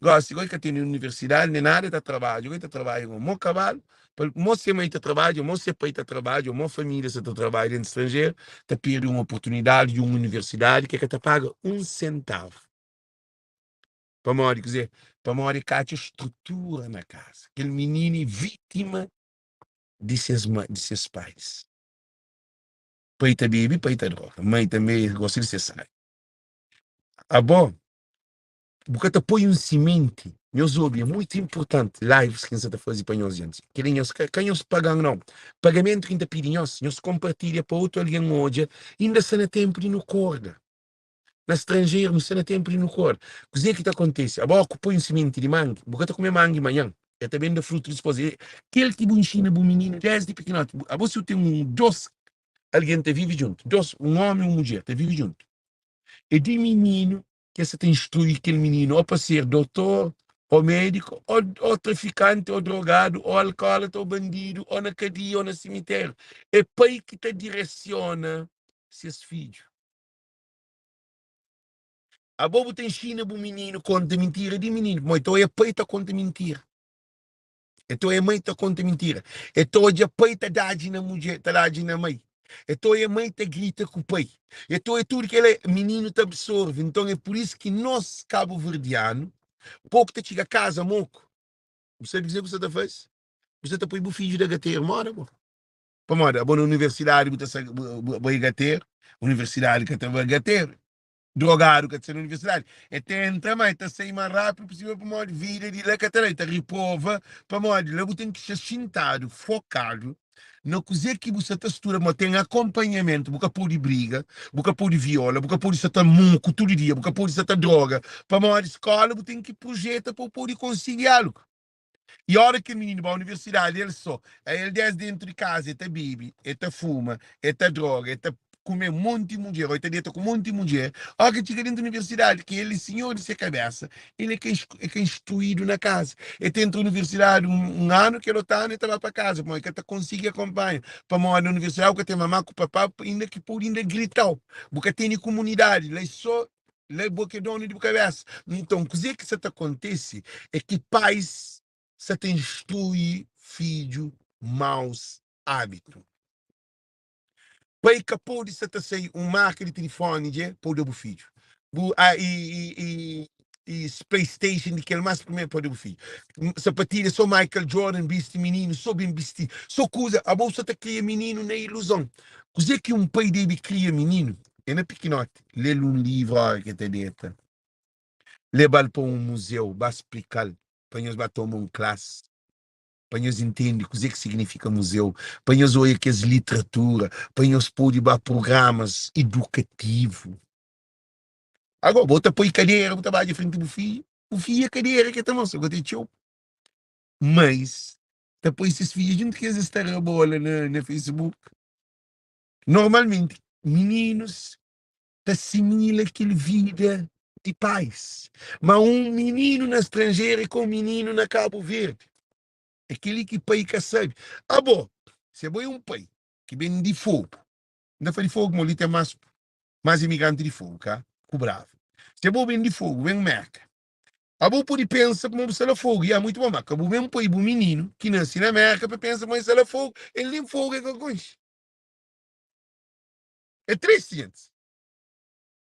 S1: gosi goi ka ten nen universidadi nen nada e ta trabadja goi ta trabadja mo mo kabalu pa mo se mai ta trabadja mo se pai ta trabadja mo familia sa ta trabadja dentu stranjeru ta pirdi un oportunidadi di un universidadi ki e ka ta paga un sentavu. Pamodi kuzê? Pamodi ka atxa strutura na kaza. Kel mininu é vítima di ses ma, di ses pais. Pai ta bebe, pai ta droga. Mai tanbê gosta di ser sábi. Abo, bu ka ta poi un simenti. Nhos obi, é mutu inportanti lives ki N sa ta faze pa nhos djenti. Kel-li nhos ka, ka nhos paga-m nau. Pagamentu ki N ta pidi nhos, nhos konpartilha pa otu algen odja. Inda sta na ténpu di nu korda. Na stranjeru, nu sta na tenpu di nu kore. Kuzê ki ta kontise? Abo ku poi un simenti di mangi, bu ka ta kume mangi manhan, el ta ben da frutu dispôs. E kel ki bu inxina bu mininu désdi pikinoti. Abo si bu ten un, dôs algen ta vive djuntu, dôs, un ómi i un mudjer ta vive djuntu, é di mininu ki es sa ta instrui kel mininu ô pa ser dotor, ô médiku, ô, ô trafikanti, ô drogadu, ô alkólatra, ô bandidu, ô na kadia, ô na simitériu. É pai ki ta diresiona ses fidju. Abo bu ta inxina bu mininu konta mintira di mininu, pamodi ta oja pai ta konta mintira, e ta oja mai ta konta mintira, e ta oja pai ta dadji na mudjer, ta dadji na mai, e ta oja mai ta grita ku pai, e ta oja tudu kela, mininu ta absorve. Nton é pur isu ki nos kabuverdianu poku ta txiga kaza moku. Bu sabe kuzê ku bu sta ta faze? Bu sta ta poi bu fidju da gateru moda bo. Pamodi abo na universidadi bu ta sa bai gateru, universidadi ka ta bai gateru, drogadu ka ta sai na universidadi. E ta entra ma e ta sai ma rapidu posivel pamodi vida di la ka ta da, e ta riprova pamodi la bu ten ki sta xintadu, fokadu na kuze ki bu sa ta studa, pamodi ten akonpanhamentu, bu ka podi briga, bu ka podi viola, bu ka podi sa ta muku tudu dia, bu ka podi sa ta droga, pamodi skola bu ten ki projeta pa bu podi konsigi algu. I ora ki mininu ba universidadi el so, el des dentu di kaza el ta bebe, el ta fuma, el ta droga, el ta kume monti mudjer o el ta deta ku monti mudjer, ora ki el txiga dentu universidadi ki el e sinhor di se kabesa, el e ka e ka instruidu na kaza. El ta entra universidadi un anu, kel otu anu el ta ba pa kaza pamodi el ka ta konsigi akonpanha, pamodi na universidadi bu ka ten mamá ku papá inda ki pode inda gritau, bu ka tene kumunidadi, la e so La é bo ki é donu di bu kabésa. Nton, kuzê ki sta ta kontise é ki pais sta ta instrui fidju maus ábitu. Pai ka pode sta ta sai un marka di tilifóni dje pa bu da bu fidju. Bu a i i i i Playstation di kel más primeru pa da bu fidju. Sapatilha sô Michael Jordan bisti mininu sô ben bisti sô kuza. Abo bu sta ta kria mininu na iluzon. Kuzê ki un pai debe kria mininu é na pikinoti. Lê-l un livru óra ki el ta deta. Leba-l pa un muzeu, ba splika-l pa nhos ba toma un klas, pa nhos intende kuzê ki signifika muzeu, pa nhos odja kes litratura, pa nhos pode ba prugramas idukativu. Agora, bo ta poi kadera, bu ta badja frenti bu fidju, bu fidju é kadera ki el ta mostra, bo ten txeu mães ta poi ses fidju djuntu ki es ta rabola na, na Facebook. Normalmenti, mininus ta asimila kel vida di pais. Ma un mininu na stranjeru é ka un mininu na Kabu Verdi. É kel-li ki pai ka sabe. Abo, si abo é un pai. Ki ben di Fogu. N ta fla di Fogu mo li ten mas mas imigranti di Fogu ka ku Brava. Si abo ben di Fogu, ben Merka, abo pudi pensa kuma bu sta la Fogu, ya muitu bon, ma ka bu ben poi bu mininu ki nasi na Merka pa pensa kuma el sta la Fogu, el nin Fogu el ka konxi. É tristi, gentis.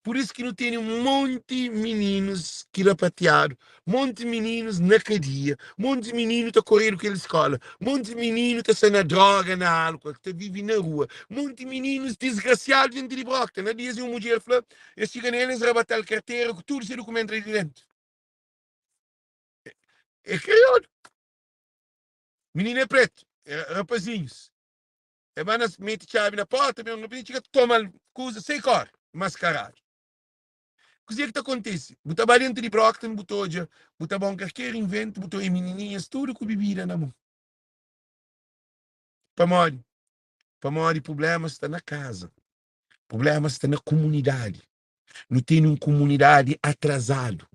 S1: Pur isu ki nu tene un monti mininus ki rapatiadu, monti mininus na kadia, monti mininu ta koredu kel skola, monti mininu ta sta na droga, na álkol, ta vive na rua, monti mininus disgrasiadu denti di brokta. Na dias un mudjer fla, es txiga na el, es rabata-l kartera ku tudu se dukumentu la di dentu. É kriolu. Mininu é pretu, é rapazinhus. E ba na mete txabi na porta, ben un txiga toma-l kuza, sai kore, maskaradu. Kuzê ki ta kontise? Bu ta ba dentu di Brockton, bu ta odja, bu ta ba un karker inventu, bu ta odja minininhas tudu ku bibida na mon. Pamodi? Pamodi prublémas sta na kaza, prublémas sta na kumunidadi. Nu tene un kumunidadi atrazadu.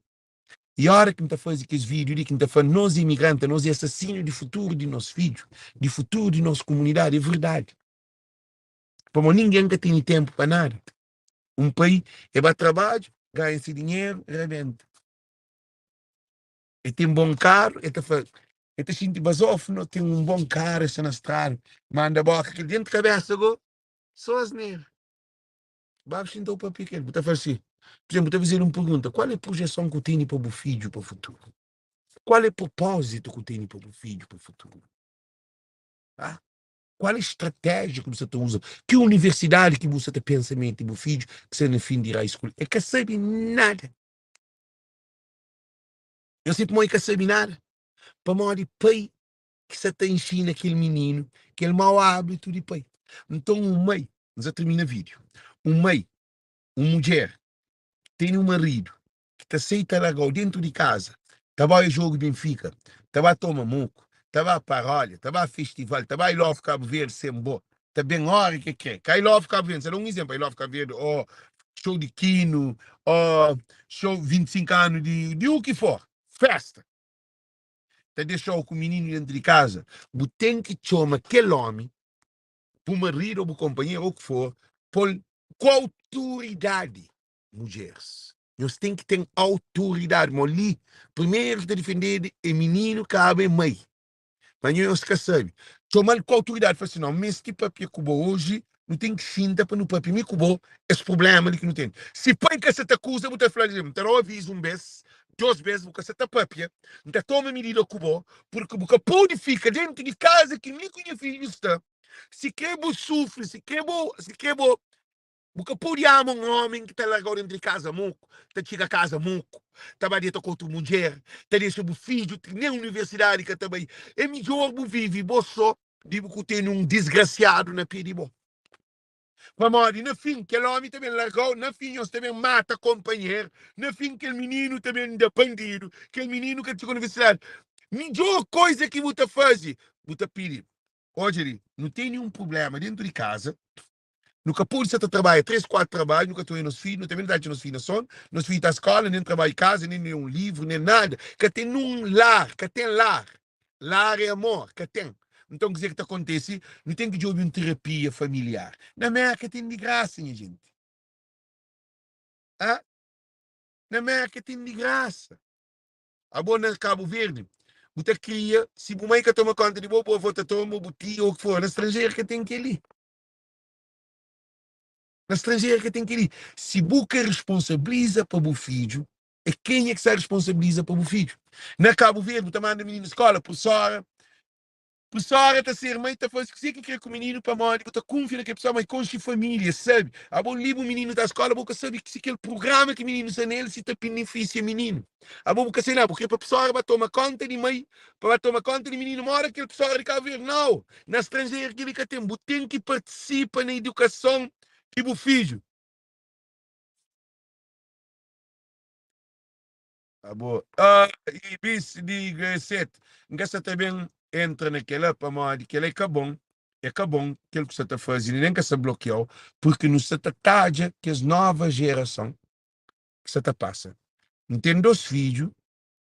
S1: I ora ki N ta faze kes vídiu li, ki N ta fla nos imigranti, nos é asasinu di futuru di nos fidju, di futuru di nos kumunidadi, é verdadi. Pamodi ningen ka tene ténpu pa nada. Un pai é ba trabadju, ganha se dinheru, rabenta. E ten bon karu, e ta fla, e ta xinti bazofu, no ten un bon karu, e sta na strada, manda boka, kel dentu kabesa go, so asnera. Ba xinta bu papia ku el, bu ta fla si, pur izénplu, bu ta faze-l un pergunta, Kual é projeson ku tene pa bu fidju pa futuru? Kual é propózitu ku tene pa bu fidju pa futuru? Ah? Kual é stratéjia ku bu sta ta uza? Ki universidadi ki bu sta ta pensa mete bu fidju ki sta na fin di high school? El ka sabe nada. Eu sei pamodi el ka sabe nada. Pamodi pai ki sa ta inxina kel mininu kel mau ábitu di pai. Nton, un mai, N sa tirmina vídiu, un mai, un mudjer ki tene un maridu ki ta seita larga-u déntu di kaza, ta bai jogu Benfika, ta ba toma moku, ta ba paródia, ta ba festival, ta ba I Love Cabo Verde sen bo, ta ben óra ki el krê. Ka I Love Cabo Verde, N sa da un izénplu, I Love Cabo Verde ô show di Kino ô show 25 anu di u ki for, fésta. Ta dexa-u ku mininu dentru di kaza, bu ten ki txoma kel ómi, bu maridu ô bu konpanheru ô ki for, pô-l ku autoridadi. Mudjeris, nhos ten ki ten autoridadi. Má li, primeru ki ta difendedu é mininu, kaba é mai. Ma nhos ka sabe. Txoma-l ku autoridadi, fla si, Nau, N meste papia ku bo oji, nu ten ki xinta pa nu papia, mi ku bo, es prubléma li ki nu ten. Si pai ka sa ta kuza, bu ta fla-l, N ta da-u avizu un bês, dôs bês, bu ka sa ta papia, N ta toma midida ku bo, purki bu ka pode fika déntu di kaza ki mi ku nha fidju sta, sikrê bu sufri, sikrê bu, sikrê bo. Bu ka pode ama un ómi ki ta larga-u déntu di kaza moku, ta txiga kaza moku, ta ba deta ku otu mudjer, ta dexa bu fidju nen universidadi ka ta bai. É midjór bu vive bo sô di bu ku tene un disgrasiadu na pé di bo. Pamodi na fin kel ómi ta ben larga-u, na fin nhos ta ben mata konpanheru, na fin kel mininu ta ben da bandidu, kel mininu ka ta txiga universidadi. Midjór koza ki bu ta faze, bu ta pidi, Odja li, nu tene un prubléma déntu di kaza. Nu ka pode sa ta trabadja 3, 4 trabadju, nu ka ta oja nos fidju, nu tanbe nu ta atxa nos fidju na sonu, nos fidju ta skola, nen trabadju kaza, nen lé un livru, nen nada. Ka ten nun lar, ka ten lar. Lar é amor, ka ten. Nton kuzê ki ta kontese? Nu ten ki djobe un terapia familiar. Na Merka ten di grasa, nha jenti. Ah? Na Merka ten di grasa. Abo na Kabu Verdi, bu ta kria, si bu mai ka toma konta di bo, bu avô ta toma, bu tia, ou ki for. Na stranjeru ka ten kel-li. Na stranjeru ka ten kel-li. Si bu ka responsabiliza pa bu fidju, é kenha ki sta responsabiliza pa bu fidju? Na Kabu Verdi, bu ta manda mininu skola, profesora, profesora ta ser mai, ta faze kuzê ki kre ku mininu pamodi bu ta kunfia na kel pessoa, ma e konxe família, e sabe. Abo li bu mininu ta skola, bu ka sabe si kel prugrama ki mininu sta nel si ta benefisia mininu. Abo bu ka sai la, bu kre pa pessoa ba toma konta di mai, pa ba toma konta di mininu, mora kel pessoa di Kabu Verdi. Nau! Na stranjeru kel-li ka ten. Bu ten ki partisipa na idukason di bu fidju. Abo, ah, ibis di Greset. N ka sa ta ben entra na kel-la, pamodi kel-la é ka bon. É ka bon kel ku sa ta faze li, nen ka sa blokia-u, purki nu sa ta tadja kes nova jerason ki sa ta pasa. N ten dos fidju,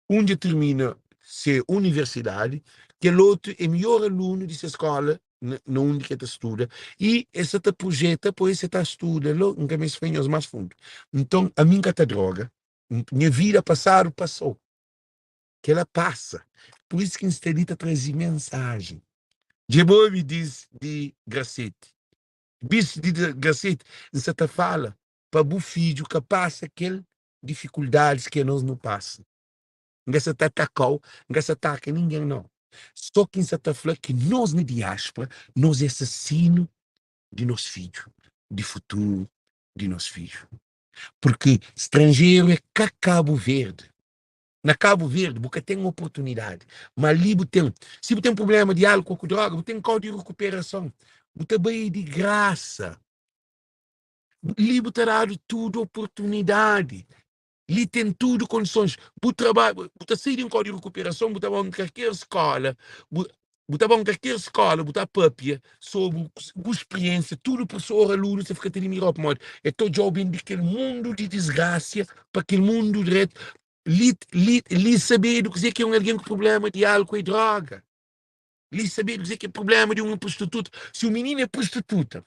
S1: un dja tirmina se universidadi, kel otu é midjor alunu di se skóla. Na undi ki el ta studa i el sa ta projeta pa el sa ta studa lo N ka meste fla nhos más fundu. Nton ami N ka ta droga. Nha vida pasadu pasou. Kela pasa. Pur isu ki N sta li ta traze mensajen. Dja bo obi dis di Graseti? Bis di Graseti N sa ta fala pa bu fidju ka pasa kel difikuldadis ki anos nu pasa. N ka sa ta ataka-u, N ka sa ataka ningen nau. So ki N sa ta fla ki nos na diaspora, nos é asasinu di nos fidju, di futuru di nos fidju. Purki stranjeru é ka Kabu Verdi. Na Kabu Verdi bu ka ten oportunidadi, ma li bu ten. Si bu ten prublema di álkuol ku droga, bu ten kau di rikuperason, bu ta bai di grasa. Li bu ta dadu tudu oportunidadi. Li ten tudu kondisons. Bu trabadja, bu ta sai di un kau di rikuperason, bu ta ba un kalker skola, bu bu ta ba un kalker skola, bu ta papia sobri bu spriensia, tudu profesor, alunu ta fika ta dimirau pamodi e ta odjau ben di kel mundu di disgrasia pa kel mundu dretu. Li li li sabedu kuzê ki é un algen ku prubléma di álkuol i droga. Li sabedu kuzê ki é prubléma di un prostituta. Si un mininu é prostituta,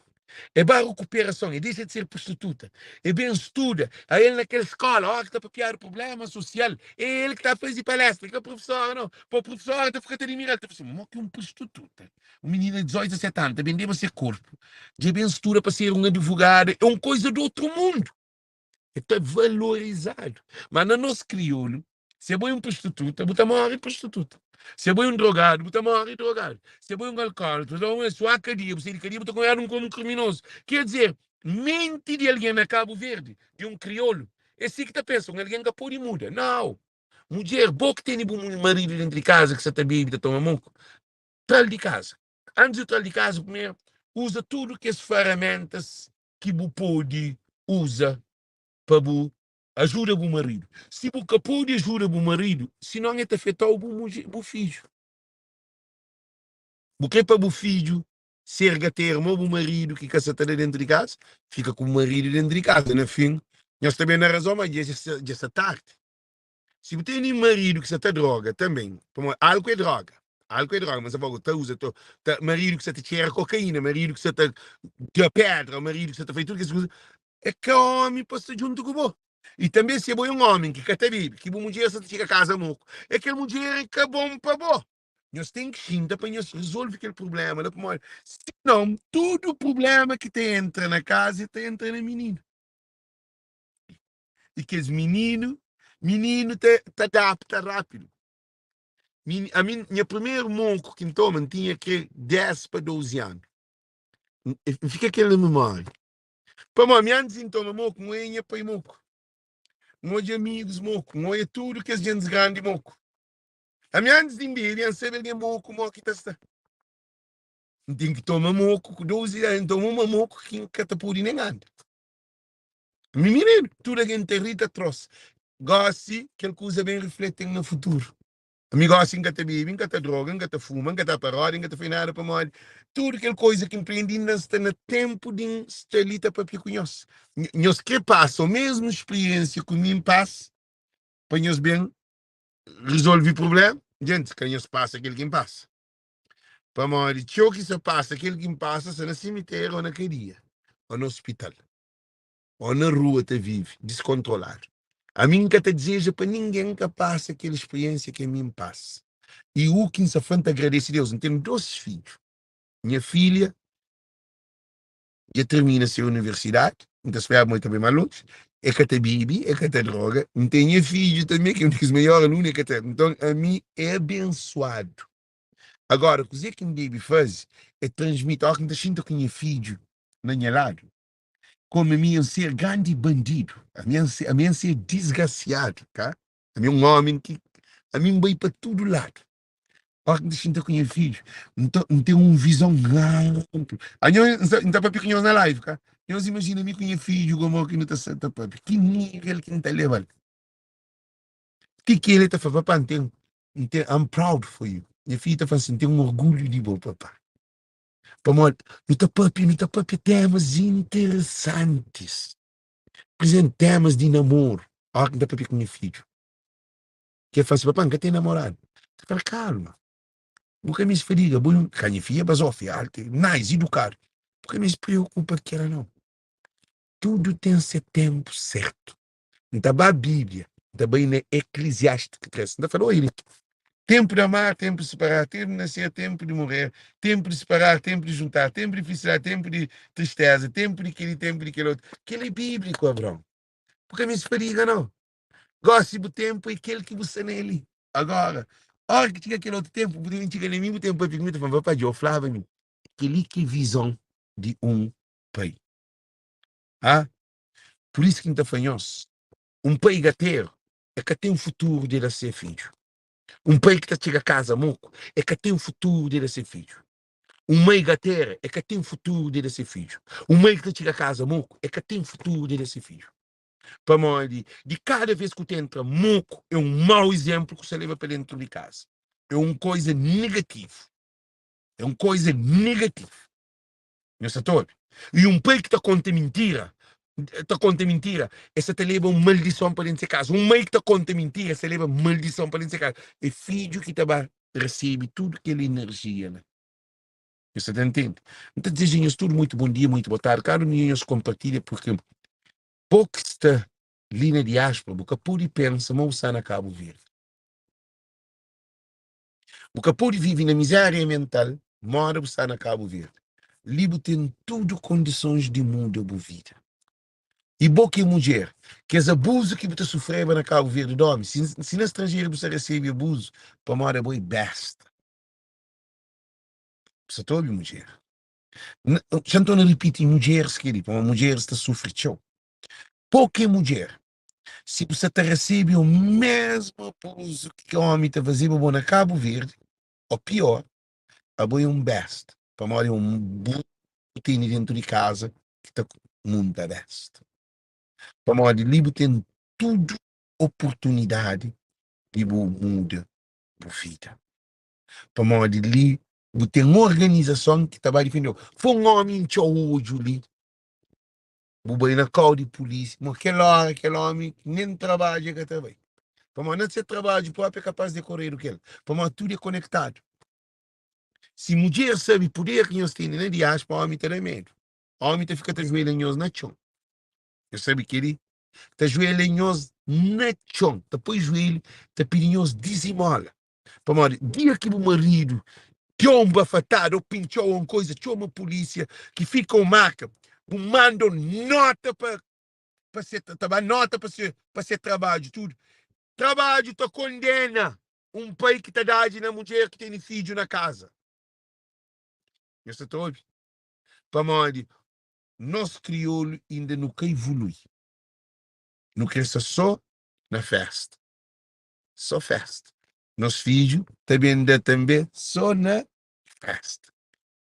S1: é ba rikuperason, é dexa di ser prostituta, é ben studa, a el na kel skóla, óra ki ta papiadu prubléma sosial, é el ki ta faze palestra, é ka profesóra nau. Pa profesóra ta fika ta dimira-l, ta fla sin, Mo ki un prostituta, un minina di 18, 17 anu, ta bendeba se korpu, dja ben studa pa ser un adivogada, é un koza di otru mundu. E ta valorizadu. Ma na nos kriolu, si abo é un prostituta, bu ta móre prostituta. Si abo é un drogadu, bu ta móre drogadu. Si abo é un alkólatra, bu ta móre. Si bu kadia, bu sai di kadia, bu ta konsideradu komu un kriminozu. Ker dizer, menti di algen na Kabu Verdi, di un kriolu, é si ki ta pensa, un algen ka pode muda. Nau! Mudjer, bo ki tene bu maridu dentu di kaza ki sa ta bebe, ta toma moku, tra-l di kaza. Antis di tra-l di kaza, primeru uza tudu kes feramentas ki bu pode uza pa bu ajuda bu maridu. Si bu ka pode ajuda bu maridu, sinon el ta afeta-u bu fidju. Bu krê pa bu fidju ser gateru mo bu maridu ki ka sa ta da déntu di kaza? Fika ku bu maridu déntu di kaza. Na fin, nhos ta ben na razon ma dja sta tardi. Si bu tene maridu ki sa ta droga tanben, pamodi álku é droga, álku é droga, ma sa fla ta uza to, ta, maridu ki sa ta txera kokaína, maridu ki sa ta da pedra, maridu ki sa ta fai tudu kes kuza, é ka ómi pa sta djuntu ku bo. I tanbe si abo é un ómi ki ka ta bebe, ki bu mudjer sa ta txiga kaza moku, é kel mudjer é ka bon pa bo. Nhos ten ki xinta pa nhos rezolve kel prubléma la, pamodi sinon tudu prubléma ki ta entra na kaza, ta entra na mininu. I kes mininu, mininu ta ta adapta rápidu. Mini, ami, nha primeru moku ki N toma, N tinha kre 10 pa 12 anu. N, N fika kel na memória. Pamodi mi antis di N toma moku, N oia nha pai moku. N odja amigus moku, N oia tudu kes gentis grandi moku. Ami antis di N bebe, N sabe algen moku mo ki ta sta. N ten ki toma moku ku 12 anu, N toma uma moku ki N ka ta pode nen anda. Mi mininu, tudu algen ta ri ta tros. Gosi, kel kuza ben riflete-m na futuru. Mi gosi N ka ta bebe, N ka ta droga, N ka ta fuma, N ka ta paroda, N ka ta fai nada pamodi tudu kel koza ki N prende inda N sta na tenpu di N sta li ta papia ku nhos. Nhos kre pasa omesmu spriensia ku mi N pasa pa nhos ben rizolve prublema? Djentis, ka nhos pasa kel ki N pasa. Pamodi txeu ki sa pasa kel ki N pasa sta na simitéru ô na kadia ô na ospital ô na rua ta vive diskontroladu. Ami N ka ta dizeja pa ningen ka pasa kel spriensia ki ami N pasa. I u ki N sa fla, N ta agradese Deus, N ten dos fidju. Nha filha dja tirmina se universidadi, N ta spera ma el ta bai más lonji. E ka ta bibi, e ka ta droga. N ten nha fidju tanbe ki é un di kes maior alunu, e ka ta. Nton ami é abensuadu. Agora, kuzê ki N debe faze é transmiti, óras ki N ta xinta ku nha fidju na nha ladu, kómu ami N ser grandi bandidu, ami N ser, ami N ser disgrasiadu, ka? Ami é un ómi ki ami N bai pa tudu ladu. Óras ki N ta xinta ku nha fidju, N ta, N ten un vizon anplu. Anho, N sta, N ta papia ku nhos na live, ka? Nhos imajina mi ku nha fidju gomo ki nu ta sta ta papia, ki nível ki N ta leba-l? Ti ki el ta fla, Papá, N ten, N ten, I'm proud for you. Nha fidju ta fla assim, N ten orgulhu di bo, papá. Pamodi nu ta papia, nu ta papia temas interesantis. Por exemplo, temas di namoru. Ora ki N ta papia ku nha fidju, ki el fla assim, papá, N ka ten namoradu. N ta fla, kalma. Bu ka meste fadiga, bu ka nha fia bazofia, altu, nice, idukadu. Bu ka meste preokupa ku kela nau. Tudu ten se tenpu sertu. N ta ba Bíblia, N ta bai na Eklesiástico 3. N ta fala, oi li, tenpu di amar, tenpu di separar, tenpu di nascer, tenpu di morrer, tenpu di separar, tenpu di juntar, tenpu di felisidadi, tenpu di tristeza, tenpu di keli, tenpu di kel otu. Kel é bíbliku, Abraon. Bu ka meste fadiga nau. Gósi bu ténpu é kel ki bu sta na el li. Agora, óra ki txiga kel otu ténpu, bu ta ben txiga na mi, bu ten papia ku mi, ta fla-m, Papá, dja-u flaba mi. Kel-li ki é vizon di un pai. Ha? Pur isu ki N ta fla nhos, un pai gateru é ka ten futuru di da se fidju. Un pai ki ta txiga kaza moku é ka ten futuru di da se fidju. Un mai gatera é ka ten futuru di da se fidju. Un mai ki ta txiga kaza moku é ka ten futuru di da se fidju. Pamodi di kada vez ku ta entra moku é un mau izénplu ku sta leba pa dentu di kaza. É un koiza negativu. É un koiza negativu. Nhos sta ta obi? I un pai ki ta konta mintira, ta konta mintira, el sta ta leba un maldison pa dentu se kaza. Un mai ki ta konta mintira, el sta leba maldison pa dentu se kaza. É fidju ki ta ba resebe tudu kel inerjia la. Nhos sta ta ntende? N ta dizeja nhos tudu muitu bon dia, muitu bo tardi. Kada un di nhos konpartilha, purki bo ki sta li na diáspora, bu ka pode pensa ma bu sta na Kabu Verdi. Bu ka pode vive na mizéria mental moda bu sta na Kabu Verdi. Li bu ten tudu kondisons di muda bu vida. I bo ki é mudjer, kes abuzu ki bu ta sufreba na Kabu Verdi di omi, si, si na stranjeru bu sta resebe abuzu pamodi abo é besta. Bu sta ta obi, mudjer? Xa N torna ripiti mudjeris kel-li, pamodi mudjeris ta sufri txeu. Bo ki é mudjer, si bu sa ta resebe o mesmu abuzu ki omi ta fazeba bo na Kabu Verdi, o pior, abo é un besta, pamodi é un bu tene dentu di kaza ki ta munta besta. Pamodi li bu ten tudu oportunidadi di bu muda bu vida. Pamodi li bu ten organizason ki ta ba difendeu. Fo un omi intxau odju li, bu bai na kau di pulísia, ma kel óra kel ómi nen trabadju e ka ta bai. Pamodi na se trabadju própi é kapás di koredu kel, pamodi tudu é konektadu. Si mudjer sabe puder ki nhos tene na diáspora, ómi ta da medu. Ómi ta fika ta juelha nhos na txon. Nhos sabe kel-li? Ta juelha nhos na txon, ta poi juelhu, ta pidi nhos dizimóla. Pamodi dia ki bu maridu deu un bafatada ô pintxau un koiza, txoma pulísia ki fika un marka, bu manda un nota pa pa se ta ba nota pa se pa se trabadju tudu. Trabadju ta kondena un pai ki ta dadji na mudjer ki tene fidju na kaza. Nhos sa ta obi? Pamodi nos kriolu inda nu ka ivului. Nu kre sta so na festa. Só festa. Nos fidju ta ben da tanbe só na festa.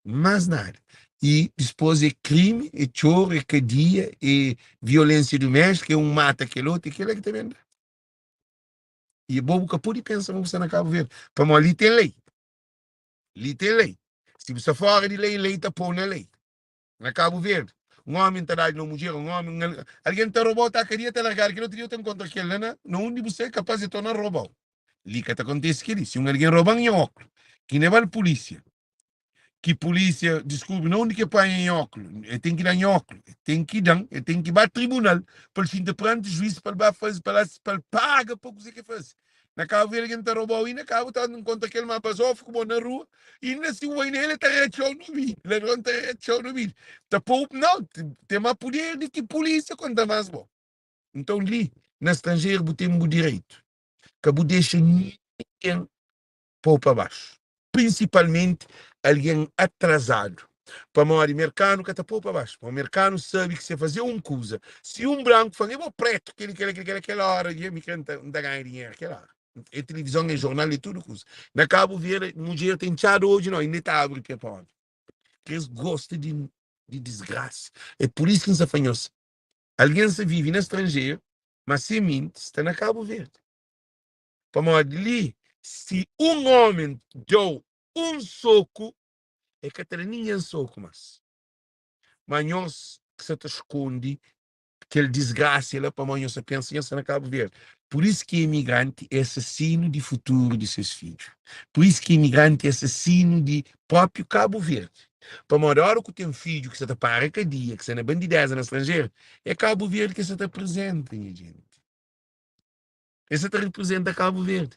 S1: Más nada. I dispôs é krimi, é txoru, é kadia, é violénsia duméstika, é un mata kel otu, é kel-la ki ta ben da. I bo bu ka pode pensa ma bu sta na Kabu Verdi, pamodi li ten lei. Li ten lei. Si bu sta fóra di lei, lei ta pô-u na lei. Na Kabu Verdi, un omi ta dadu na un mudjer, un omi, un algen ta robau, ta kadia, ta largadu. Kel otu dia, eu ta nkontra kel la na, na undi bu sta, é kapaz di torna robau. Li ka ta kontese kel-li. Si un algen roba-m nha óklu, ki leba-l pulísia, ki pulísia diskubri na undi ki el panha nha óklu, el ten ki da-m nha óklu. El ten ki da-m, el ten ki ba tribunal pa el xinta peranti juís pa el ba faze, pa el paga pa kuzê ki el faze. Na Kabu Verdi algen ta robau inda kabu ta nkontra kel ma bazofu ku bo na rua inda si bu bai nel el ta ratxau no bidi ladron ta ratxau no bidi ta pou nau ten ma puder di ki pulisia konta mas bo nton li na stranjeru bu ten bu direitu ka bu dexa ningen pou pa baxu prinsipalmenti algen atrazadu pamodi merkanu ka ta pou pa baxu pamodi merkanu sabe ki se faze un kuza si un branku fla e bo pretu keli kela keli kela kel ora dja mi kre nta ganha dinheru kel ora e tilivizon e jornal e tudu kuza na Kabu Verdi mudjer ten txadu odju no inda ta abri pe pa omi kes gosta di di disgrasa e pur isu ki nsa fla nhos algen sa vive na stranjeru ma se minti sta na Kabu Verdi. Pamodi li, si un ómi da-u un soku, el ka ta da ningen soku más. Má nhos ki sta ta skonde kel disgrasia la, pamodi nhos ta pensa nhos sta na Kabu Verdi. Pur isu ki imigranti é asasinu di futuru di ses fidju. Pur isu ki imigranti é asasinu di própi Kabu Verdi. Pamodi óra ku ten fidju ki sa ta para kadia, ki sta na bandidéza na stranjeru, é Kabu Verdi ki es sa ta aprizenta, nha jenti. Es sa ta riprizenta Kabu Verdi.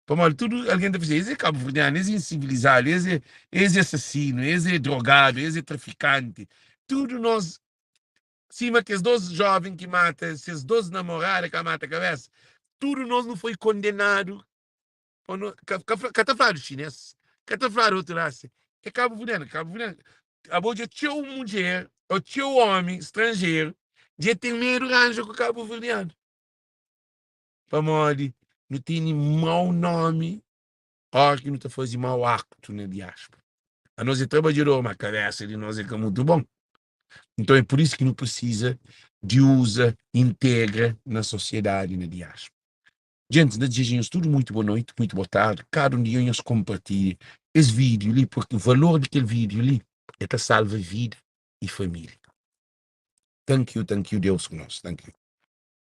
S1: Pamodi tudu algen ta fla, es é kabuverdianu, es é insivilizadu, es é, es é asasinu, es é drogadu, es é trafikanti. Tudu nos, sima kes dos jóven ki mata ses dos namorada ka mata kabésa, tudu nos nu foi kondenadu pa no, ka, ka, ka ta fladu xinês, ka ta fladu otu rasa, é kabuverdianu, kabuverdianu. Abo dja txeu mudjer ô txeu ómi stranjeru dja ten medu ranja ku kabuverdianu. Pamodi nu tene mau nomi óras ki nu ta faze mau aktu na diáspora. Anos é trabadjador, má kabésa di nos é ka mutu bon. Nton é pur isu ki nu prisiza di uza integra na sosiedadi na diáspora. Gentis, N ta dizeja nhos tudu muitu bo noiti, muitu bo tardi. Kada un di nhos konpartilha es vídiu li, purki valor di kel vídiu li é ta salva vida i família. Thank you, thank you, Deus ku nos. Thank you.